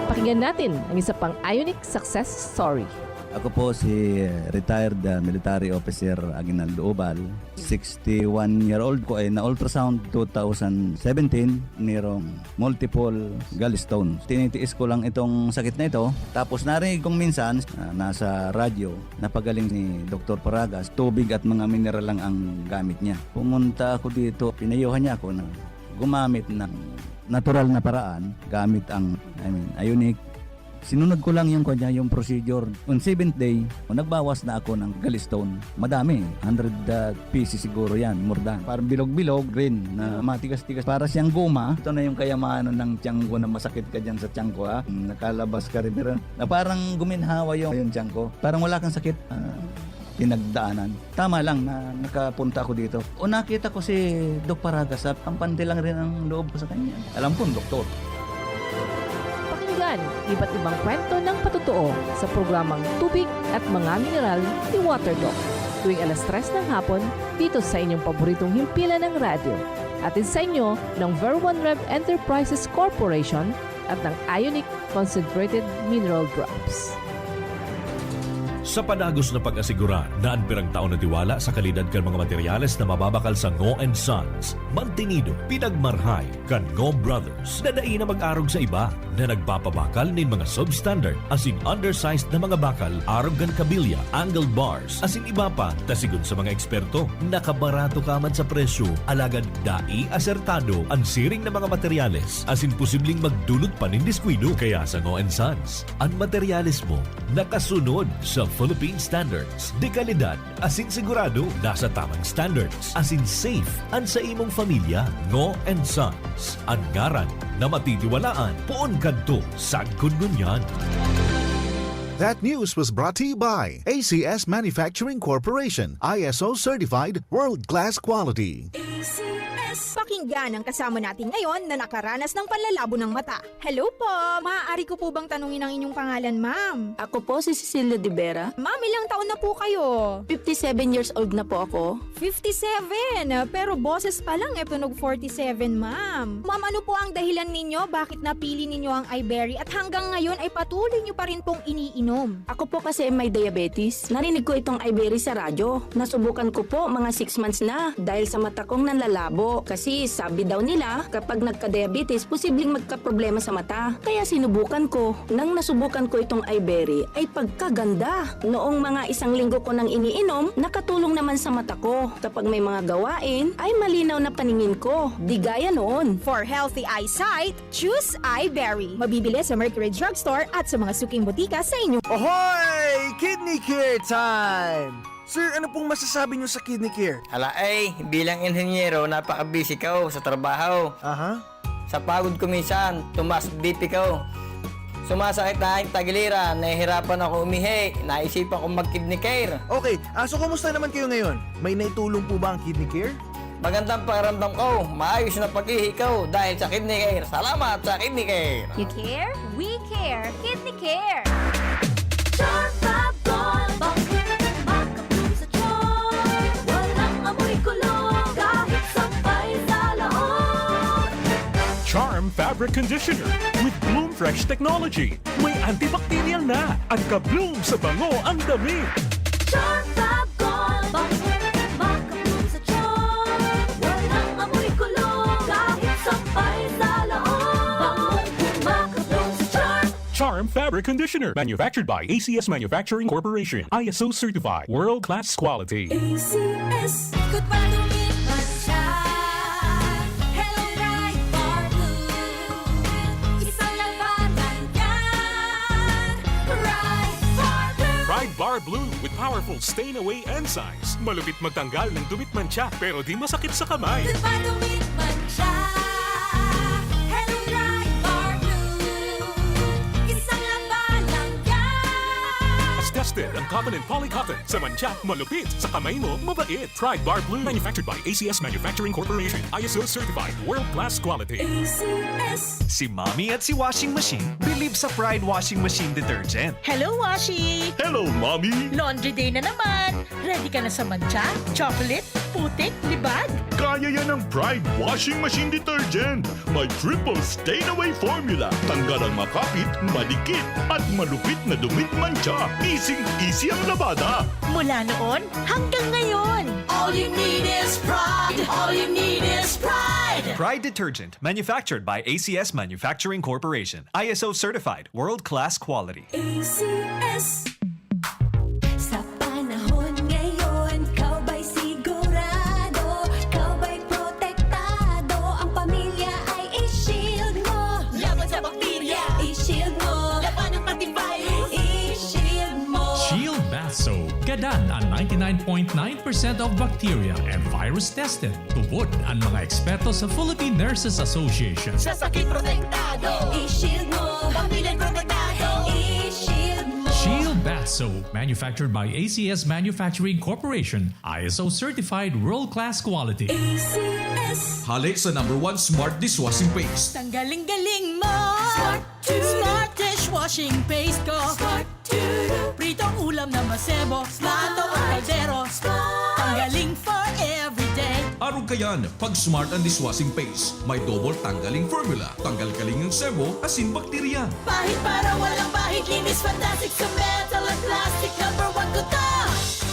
Pakinggan natin ang isa pang Ionic success story. Ako po si retired ah, military officer Aguinaldo Ubal. Sixty-one year old ko ay na-ultrasound two thousand seventeen, nirong multiple gallstone. Tinitiis ko lang itong sakit na ito. Tapos narinig kong minsan, ah, nasa radyo, napagaling ni Doktor Paragas, tubig at mga mineral lang ang gamit niya. Pumunta ako dito, pinayuhan niya ako na gumamit ng natural na paraan gamit ang, I mean, ionic. Sinunod ko lang yung kanya, yung procedure. On seventh day, o nagbawas na ako ng gallstone. Madami, hundred uh, pieces siguro yan, more than. Parang bilog-bilog, green, na matigas-tigas. Para siyang goma, ito na yung kayamanan ng tiyan ko na masakit ka dyan sa tiyan ko, ha? Mm, nakalabas ka rin, pero na parang guminhawa yung, yung tiyan ko. Parang wala kang sakit. Ah, pinagdaanan. Tama lang na nakapunta ako dito. O nakita ko si Doc Paragas, kampante lang rin ang loob ko sa kanya. Alam kong doktor. Pakinggan iba't ibang kwento ng patotoo sa programang Tubig at Mga Mineral ni Water Doc, tuwing alas tres ng hapon dito sa inyong paboritong himpilan ng radyo. Hatid sa inyo ng Ver One Rev Enterprises Corporation at ng Ionic Concentrated Mineral Drops. Sa padagos na pag-asigurar na an pirang tao na tiwala sa kalidad kan mga materyales na mababakal sa Ngo and Sons, mantinido, pinagmarhay kan Ngo Brothers na dai na mag-arog sa iba na nagpapabakal nin mga substandard asin undersized na mga bakal arog kan kabilya, angled bars, asin iba pa, ta sigon sa mga eksperto, nakabarato ka man sa presyo, alagad dai asertado an siring na mga materyales asin posibleng magdulot pa nin diskuido. Kaya sa Ngo and Sons, an materyales mo nakasunod sa Philippine Standards de Calidad asin sigurado nasa tamang standards asin safe an sa imong pamilya. Ngo and Sons, an ngaran na matitiwalaan poon kadto sagkod ngunyan. That news was brought to you by A C S Manufacturing Corporation, I S O certified, world-class quality. A C S. Pakinggan ang kasama natin ngayon na nakaranas ng panlalabo ng mata. Hello po! Maaari ko po bang tanungin ang inyong pangalan, ma'am? Ako po si Cecilia de Vera. Ma'am, ilang taon na po kayo? Fifty-seven years old na po ako. Fifty-seven! Pero boses pa lang, e tunog forty-seven, ma'am. Ma'am, ano po ang dahilan ninyo bakit napili ninyo ang iBerry at hanggang ngayon ay patuloy nyo pa rin pong iniinom? Ako po kasi may diabetes. Narinig ko itong iBerry sa radyo. Nasubukan ko po mga six months na dahil sa mata kong nanlalabo. Kasi sabi daw nila, kapag nagka-diabetes, posibleng magkaproblema sa mata. Kaya sinubukan ko. Nang nasubukan ko itong iBerry, ay pagkaganda. Noong mga isang linggo ko nang iniinom, nakatulong naman sa mata ko. Kapag may mga gawain, ay malinaw na paningin ko. Di gaya noon. For healthy eyesight, choose iBerry. Mabibili sa Mercury Drugstore at sa mga suking botika sa inyong Ohoy! Kidney Care time! Sir, ano pong masasabi niyo sa Kidney Care? Ala ay, bilang inhenyero, napaka-busy ko sa trabaho. Aha. Sa pagod ko minsan, tumaas B P ko. Sumasakit na ang tagiliran, nahihirapan ako umihi, naisipan kong mag-kidney care. Okay, ah, so kumusta naman kayo ngayon? May naitulong po ba ang Kidney Care? Magandang pakiramdam ko, maayos na pag-ihi ko dahil sa Kidney Care. Salamat sa Kidney Care! You care? We care! Kidney Care! Charm Fab Gold, bakit makabloom sa charm? Walang amoy kulog, kahit sampay sa loob. Charm Fabric Conditioner with Bloom Fresh Technology. May antibacterial na at ka-bloom sa bango ang damit. Charm Fab Gold, bakit makabloom sa charm? Walang amoy kulog, kahit sampay sa loob. Bangong makabloom sa charm. Charm Fabric Conditioner, manufactured by A C S Manufacturing Corporation, I S O certified, world class quality. A C S. Good pa dumit man siya. Hello, Pride Bar Blue. Isang labanan yan. Pride Bar Blue. Pride Bar Blue with powerful stain away enzymes. Malupit magtanggal ng dumit mantsa pero di masakit sa kamay. Good pa dumit man siya. Hello, Pride Bar Blue. Isang labanan yan. Mas tested ang cotton and polycotton. Sa mantsa, malupit. Sa kamay mo, mabait. Pride Bar Blue. Manufactured by A C S Manufacturing Corporation. I S O certified. World class quality. A C S. Si Mommy at si Washing Machine bilib sa Pride Washing Machine Detergent. Hello, Washi! Hello, Mommy! Laundry day na naman! Ready ka na sa mantsa, chocolate, putik, libag? Kaya yan ng Pride Washing Machine Detergent. May triple stain away formula. Tanggal ang makapit, madikit, at malupit na dumit mantsa. Easy-easy ang labada. Mula noon hanggang ngayon! All you need is pride. All you need is pride. Pride Detergent, manufactured by A C S Manufacturing Corporation. I S O certified, world-class quality. A C S. Sa panahon ngayon, ikaw ba'y sigurado? Ikaw ba'y protektado? Ang pamilya ay i-shield mo. Laban sa bakterya, i-shield mo. Labanan pati virus, i-shield mo. Shield Bath Soap. Gadan an ninety-nine point nine percent of bacteria and virus tested. Tubod an mga eksperto sa Philippine Nurses Association. Sa sakit protektado, i-shield mo. Pamilya protektado, i-shield mo. Shield Bath Soap, manufactured by A C S Manufacturing Corporation, I S O certified world-class quality. A C S. Hale sa number one smart dishwashing paste. Tanggaling-galing mo! Smart to. Smart dishwashing paste ko! Smart to. Pritong ulam na masebo, plato o kaldero. Tanggaling for everyday. Arog kayan, pag smart ang dishwashing paste. May double tanggaling formula. Tanggal kaling ang sebo, asin bakterya. Pahid para walang bahid, linis fantastic sa metal at plastic. Number one ko to.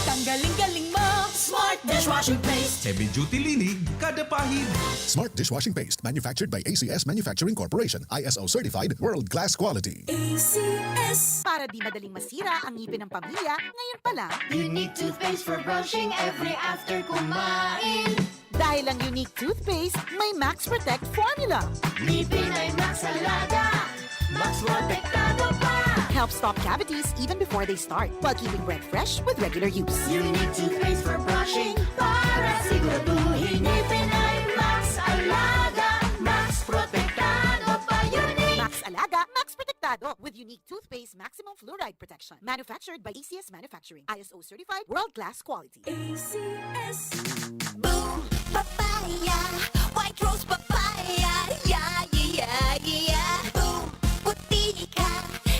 Tanggaling-galing mo. Smart dishwashing paste. Heavy duty linig, kada pahid. Smart dishwashing paste, manufactured by A C S Manufacturing Corporation, I S O certified, world class quality. A C S. Para di madaling masira ang ngipin ng pamilya, ngayon pa lang. Unique toothpaste for brushing every after kumain. Dahil ang Unique Toothpaste may Max Protect Formula. Ngipin ay Max Alaga. Max Protektado pa. Helps stop cavities even before they start, while keeping breath fresh with regular use. Unique toothpaste for brushing para siguraduhin ngipin ay Max Alaga. Max Protektado pa. Unique. Max Alaga, Max Protektado with Unique Toothpaste Maximum Fluoride Protection. Manufactured by A C S Manufacturing. I S O certified, world class quality. A C S. Boom! Papaya! White Rose Papaya! Yeah, yeah, yeah, yeah! Boom! Puti ka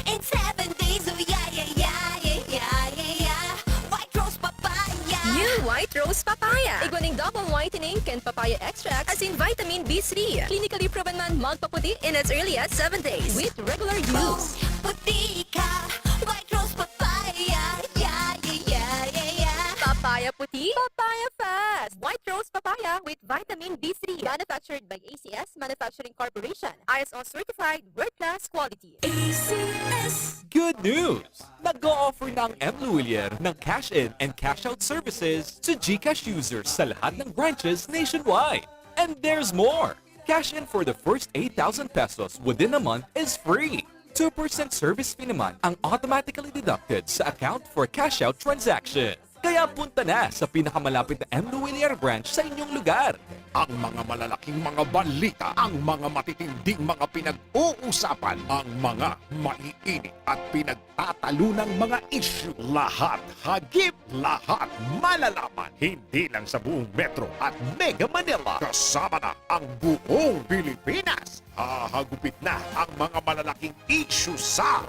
in seven days! Oh, yeah, yeah, yeah, yeah, yeah, yeah, yeah! White Rose Papaya! New White Rose Papaya. Igwa ning double whitening kan papaya extract asin vitamin B three. Clinically proven man magpaputi in as early as seven days with regular use. Puti ka! White Rose Papaya! Yeah, yeah, yeah, yeah, yeah! Papaya puti, papaya fast. White Rose Papaya with vitamin B three. Manufactured by A C S Manufacturing Corporation. I S O certified, world class quality. A C S. Good news! Nag-o-offer na ang M Lhuillier ng cash-in and cash-out services to GCash users sa lahat ng branches nationwide. And there's more! Cash in for the first eight thousand pesos within a month is free. Two percent service fee naman ang automatically deducted sa account for cash-out transaction. Kaya punta na sa pinakamalapit na M W L R branch sa inyong lugar. Ang mga malalaking mga balita, ang mga matitinding mga pinag-uusapan, ang mga maiinit at pinagtatalunang mga isyu. Lahat hagip, lahat malalaman. Hindi lang sa buong Metro at Mega Manila. Kasama na ang buong Pilipinas. Hahagupit na ang mga malalaking isyu sa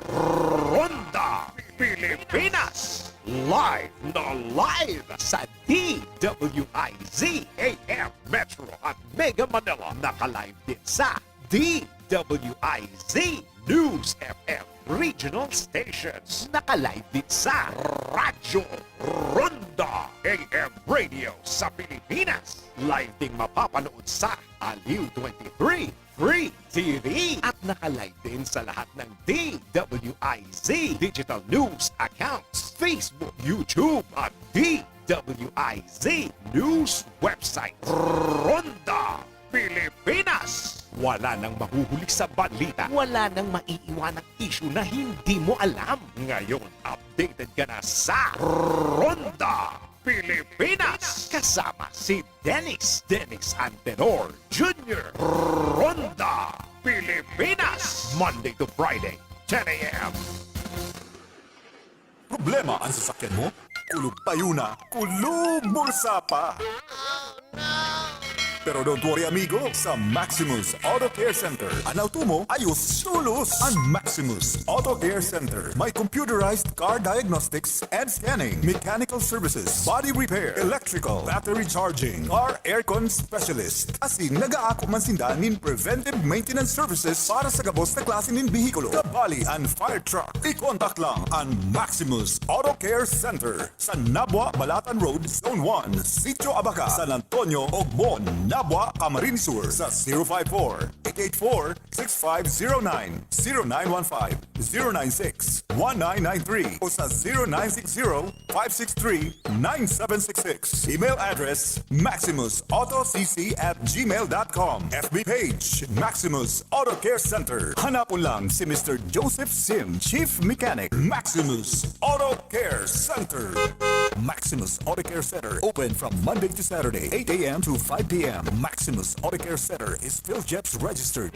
Ronda Pilipinas. Live na live sa D W I Z A M Metro at Mega Manila. Naka-live din sa D W I Z News F M Regional Stations. Naka-live din sa Radyo Ronda A M Radio sa Pilipinas. Live ding mapapanood sa Aliw twenty-three Free T V. At naka-live din sa lahat ng D W I Z digital news accounts, Facebook, YouTube, at D W I Z news website. Ronda Pilipinas. Wala nang mahuhuli sa balita. Wala nang maiiwanang isyu na hindi mo alam. Ngayon, updated ka na sa Ronda Pilipinas. Kasama si Dennis, Dennis Antenor Junior. Ronda Pilipinas. Monday to Friday, ten a.m. Problema ang sasakyan mo? Kulog payo na, kulog bulsa pa! Pero don't worry, amigo, sa Maximus Auto Care Center, an auto mo ayos tolos. An Maximus Auto Care Center may computerized car diagnostics and scanning, mechanical services, body repair, electrical, battery charging, car aircon specialist, asin nag-aako man sinda nin preventive maintenance services para sa gabos na klase nin behikulo, kabali an fire truck. I-contact lang an Maximus Auto Care Center sa Nabua, Balatan Road, Zone one, Sitio Abaca, San Antonio, Ogbon, Nabua, Camarines Sur, sa zero five four, eight eight four, six five zero nine, zero nine one five, zero nine six, one nine nine three o sa zero nine six zero, five six three, nine seven six six. Email address, maximus auto c c at gmail dot com. F B page, Maximus Auto Care Center. Hanapon lang si Mister Joseph Sim, Chief Mechanic, Maximus Auto Care Center. Maximus Auto Care Center, open from Monday to Saturday, eight a.m. to five p.m. Maximus Auto Care Center is PhilGEPS registered.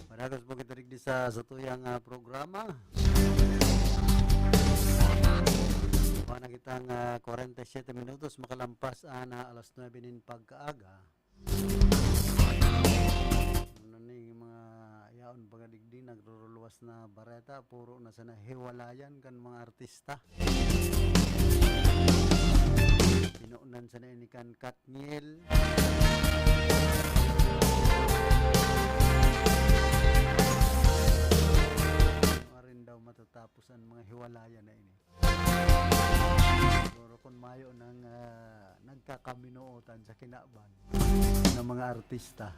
Madagos po kita digdi sa satuyang, ah, programa. Wala na kitang, ah, kwarenta y siyete minutos makalampas an, ah, alas nuebe nin pagkaaga. Ano ni mga yaon pagadigdi, nagruruluwas na bareta, puro na sana hiwalayan kan mga artista. Pinuunan sana ini kan Katniel. Marin daw matatapos ang mga hiwalayan na ini. Siguro kung mayo nang, ah, nagkakaminootan sa kinaban ng mga artista.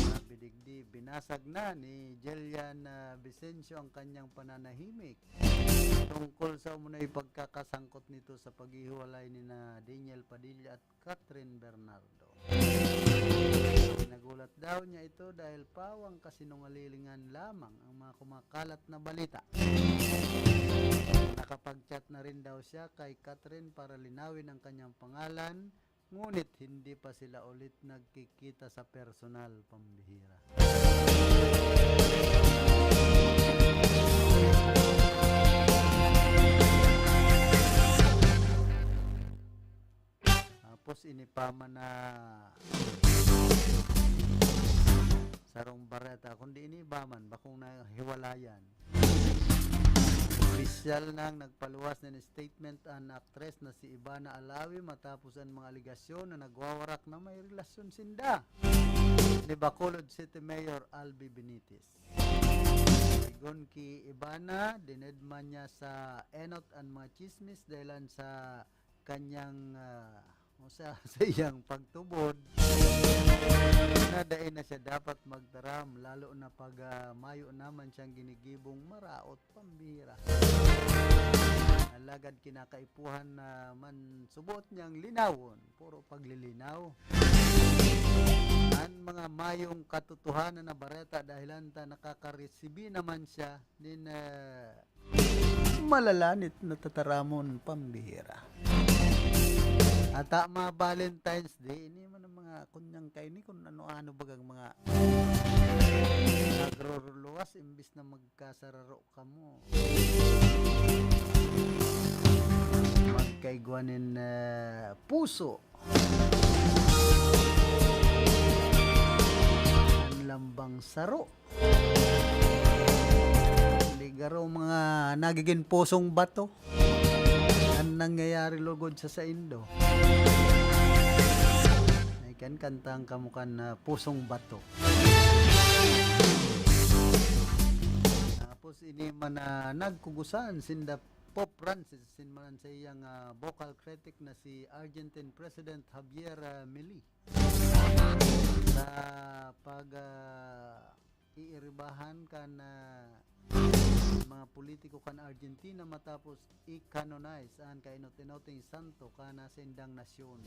Sabi digdi, binasag na ni Jelian, ah, Vicencio ang kanyang pananahimik tungkol sa umano'y pagkakasangkot nito sa paghihiwalay ni na Daniel Padilla at Catherine Bernardo. Nagulat daw niya ito dahil pawang kasinungalingan lamang ang mga kumakalat na balita. Nakapag-chat na rin daw siya kay Catherine para linawin ang kanyang pangalan, ngunit hindi pa sila ulit nagkikita sa personal, pambihira. Tapos ini pa man na sarong bareta, kundi ini iba man, bakong nahiwalayan. Opisyal nang nagpaluwas nin statement an aktres na si Ivana Alawi matapos an mga alegasyon na nagwawarak na may relasyon sinda ni Bacolod City Mayor Albi Benitez. Sigon ki Ivana, dinedman niya sa enot an mga chismis dahilan sa kanyang, ah, o sa, sa iyang pagtubod na dai na siya dapat magtaram, lalo na pag, ah, mayo naman siyang ginigibong maraot, pambihira. Alagad kinakaipuhan na man subot niyang linawon, puro paglilinaw. An mga mayong katotohanan na bareta, dahelan ta nakakaresibi naman siya nin, ah, malalanit na tataramon pambihira. Ata mga Valentine's Day, ini man ang mga kunyang kaini kung ano-ano bagang mga nagruruluwas imbis na magkasararo kamo. Magkaigwa nin, ah, puso. An lambang saro. Ligaro mga nagigin pusong bato. An nangyayari lugod sa saindo. Ay, kan kantang kamo kan, ah, pusong bato. Tapos ini man, ah, nagkugusan sinda Pope Francis, sin man sa iyang, ah, vocal critic na si Argentine President Javier, ah, Milei. Sa pag, ah, iiribahan kan, ah, mga politiko kan Argentina matapos i-canonize an kainot-inoting santo kan, ah, saindang nasyon.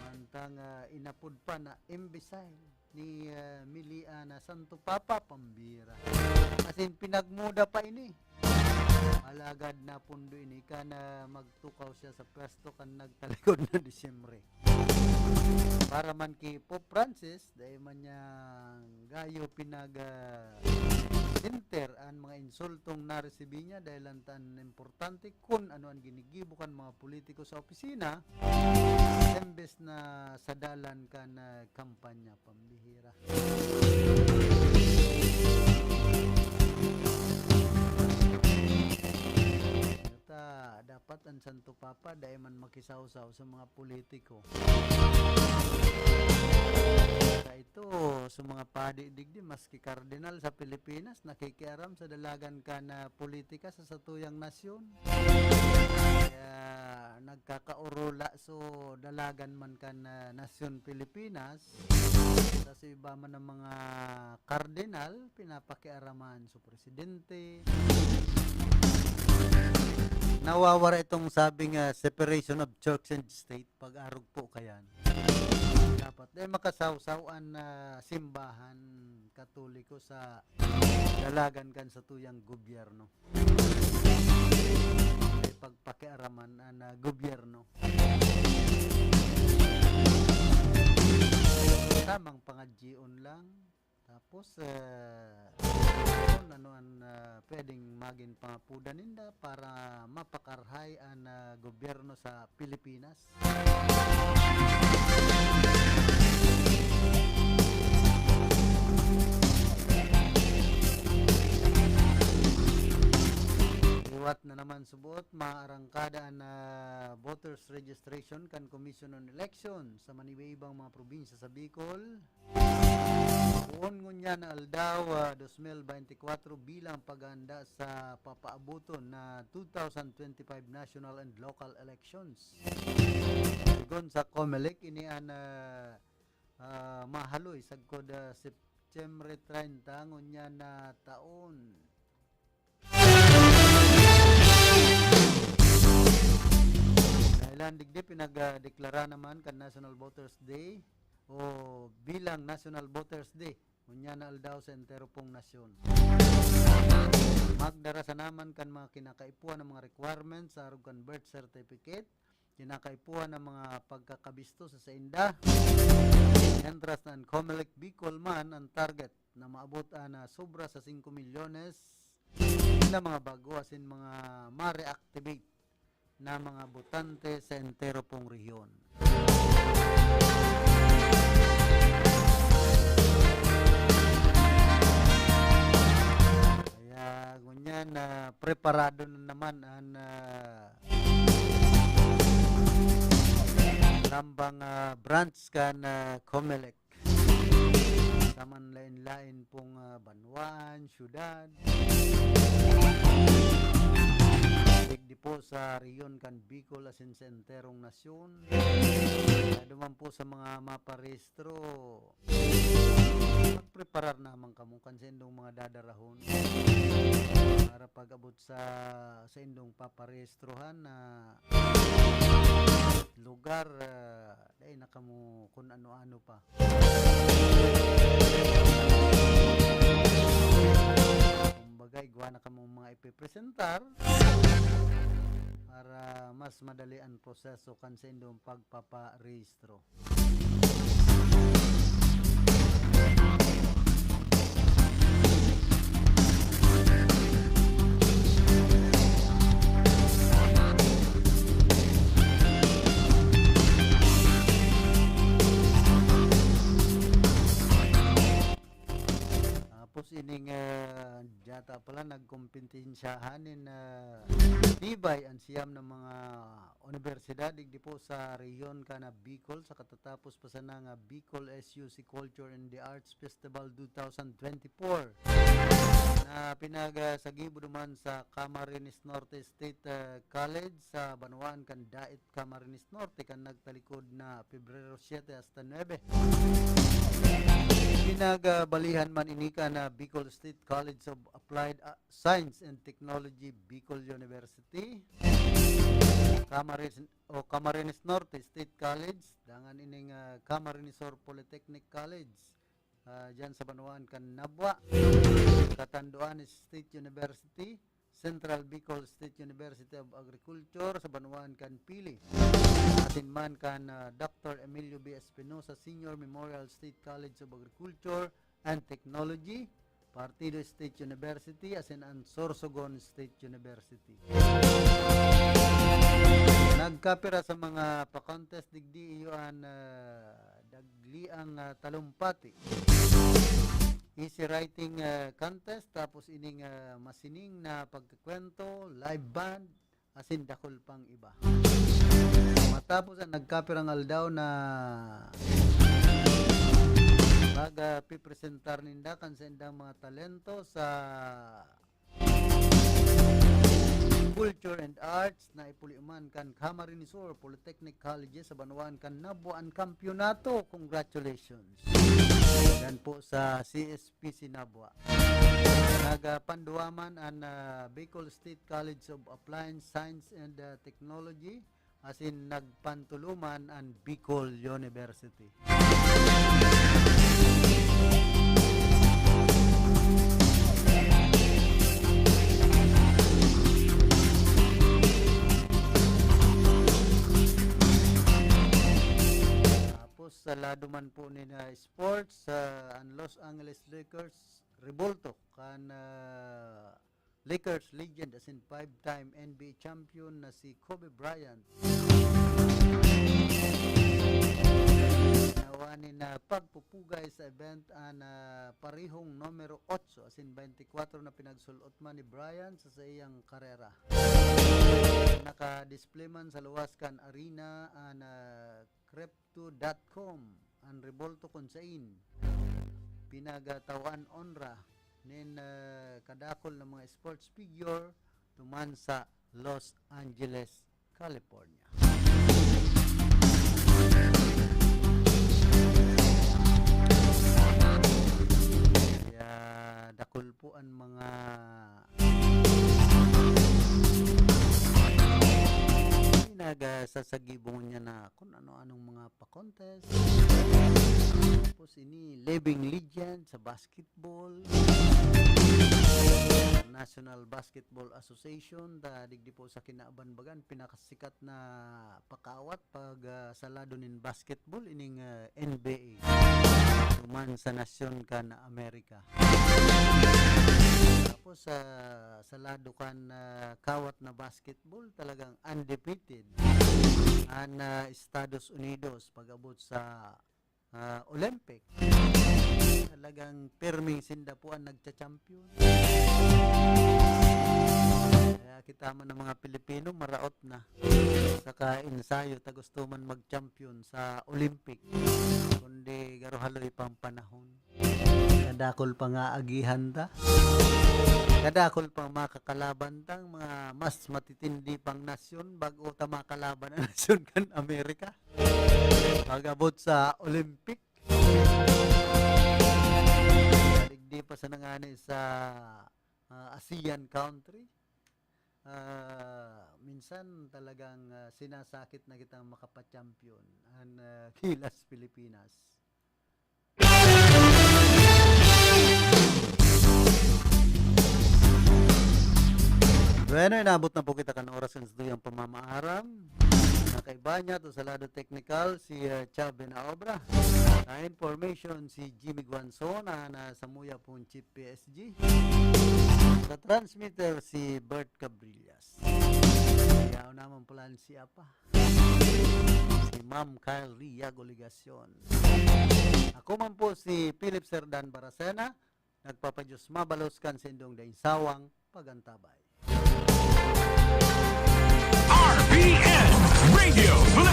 Mantang, ah, inapod pa na imbecile ni, ah, Milei an, ah, Santo Papa, pambira. As in, pinagmuda pa ini. Alagad napundo ini kan, ah, magtukaw siya sa pwesto kan nagtalikod na Disyembre. Para man ki Pope Francis, dai man niya gayo pinag, ah, enter an mga insultong naresibi niya dahil lang tan importante kun ano an ginigibo kan mga politiko sa opisina, embes na sa dalan kan, ah, kampanya. Pambihira. Ta, dapat an Santo Papa dai man makisawsaw sa mga politiko. Sa ito, sa mga padi digdi, maski kardinal sa Pilipinas, nakikiaram sa dalagan kan, ah, politika sa satuyang nasyon. Kaya nagkakaorula, so dalagan man kan, ah, nasyon Pilipinas. Sa iba man ang mga kardinal, pinapakiaraman sa presidente. Nawawara itong sabing, ah, separation of church and state pag-arog po kayan. Dapat, eh, makasawsaw an, ah, simbahan Katoliko sa dalagan kan satuyang gobyerno. Pagpakiaraman an, ah, gobyerno. Tamang pangadyion lang. Tapos, eh, kung ano an, ah, pwedeng magin pangapodan ninda para mapakarahay an, ah, gobyerno sa Pilipinas. Liwat na naman subot, maarangkada an, ah, voters registration kan Commission on Election sa maniba-ibang mga probinsya sa Bicol. Poon ngunyan na aldaw, ah, dos mil bente kwatro bilang paghahanda sa papaaboton na two thousand twenty-five national and local elections. Sigon sa Comelec, ini an, ah, ah, mahaloy sagkod, ah, Setyembre treinta ngunyan na taon. Dahelan digdi, pinagdeklara naman kan National Voters Day o bilang National Voters Day ngunyan na aldaw sa entero pong nasyon. Magdarasa naman kan mga kinakaipuhan na mga requirements sa arog kan birth certificate, kinakaipuhan na mga pagkakabisto sa sainda. Mientras na an Comelec Bicol man an target na maabot an, ah, sobra sa singko milyones na mga bago asin mga ma-reactivate na mga botante sa entero pong rehiyon. Kaya ngunyan na preparado na naman an, ah, lambang, ah, branch kan, ah, Comelec. Sa manlain-lain pong, ah, banwaan, syudad. Digdi po sa rehiyon kan Bicol asin sa enterong nasyon. Kaya duman po sa mga maparehistro, preparar naman kamo kan saindong mga dadarahon para pag-abot sa saindong paparehistrohan na lugar, ah, dai na kamo kun ano-ano pa. Kumbaga, igwa na kamo mga ipipresentar para mas madali ang proseso kan saindong pagpaparehistro. Tapos ining, ah, diyata pala nagkompetensyahan nin, ah, tibay ang siyam na mga unibersidad digdi po sa rehiyon kan Bicol, sa katatapos pa sana nga Bicol S U C Culture and the Arts Festival two thousand twenty-four na pinagsagibo duman sa Camarines Norte State, ah, College sa banwaan kan Daet, Camarines Norte, kan nagtalikod na Pebrero siete hasta nuebe. Pinagbalihan man ini kan Bicol State College of Applied, ah, Science and Technology, Bicol University, Camarines, o Camarines Norte State College, dangan ining, ah, Camarines Sur Polytechnic College, ah, diyan sa banwaan kan Nabua, Catanduanes State University, Central Bicol State University of Agriculture sa banwaan kan Pili. Asin man kan, ah, Doctor Emilio B. Espinosa Senior Memorial State College of Agriculture and Technology, Partido State University, asin an Sorsogon State University. Nagkapira sa mga pa-contest digdi iyo an, ah, dagliang, ah, talumpati. Easy writing, ah, contest, tapos ining, ah, masining na pagkakwento, live band, asin dakul pang iba. Matapos an nagkapirang aldaw na pag, ah, pipresentar ninda kan saindang mga talento sa Culture and Arts na ipuli man kan Camarines Sur Polytechnic College sa banwaan kan Nabua an kampyonato. Congratulations. Yan po sa C S P C Nabua. Nagpanduwa man an, ah, Bicol State College of Appliance Science and, ah, Technology, asin nagpantuloman an Bicol University. Tapos sa lado man po ni na sports, ah, an Los Angeles Lakers rebulto kan, ah, Lakers legend asin five-time N B A champion na si Kobe Bryant. Nawa ni na pagpupugay sa event an, ah, parehong numero otso asin twenty-four na pinagsul-ot man ni Bryant sa saiyang karera. Naka-display man sa luwas kan arena an, ah, Crypto dot com, an rebulto kun sain pinagataw-an onra nin, ah, kadakul na mga sports figure duman sa Los Angeles, California. Kaya dakul po an mga nagsasagibo niya na kun ano-anong mga pa-contest. Tapos ini, living legend sa basketball. National Basketball Association, ta digdi po sa kinabanbagan, pinakasikat na pakawat pag, ah, sa lado nin basketball, ining, ah, N B A. Duman sa nasyon kan Amerika. Tapos, ah, sa lado kan, ah, kawat na basketball, talagang undefeated an, ah, Estados Unidos pag-abot sa, ah, Olympic. Talagang pirming sinda po ang nagcha-champion. Kaya kita man ng mga Pilipino, maraot na. Saka ensayo, ta gusto man mag-champion sa Olympic. Kundi garo haloy pang panahon. Kadakul pang aagihan ta. Kadakul pang makakalaban tang mga mas matitindi pang nasyon bago ta makalaban ang nasyon kan Amerika. Pag-abot sa Olympic. sa nangani sa ah, ASEAN country. Ah, minsan talagang ah, sinasakit na kitang makapa-champion ang ah, Gilas Pilipinas. Bueno, inabot na po kita kan oras kan satuyang pamamaaram. Nakaiba niya to sa lado technical si uh, Chav Benaobra. Sa information si Jimmy Guanzon na nasamuya pong Chief P S G. Sa transmitter si Bert Cabrillas. Yaw naman pala si Apa. Si Ma'am Kyle Riago Legacion. Ako man po si Philip Serdan Baracena, nagpapadiyos mabalos kan sindong daing sawang pagantabay.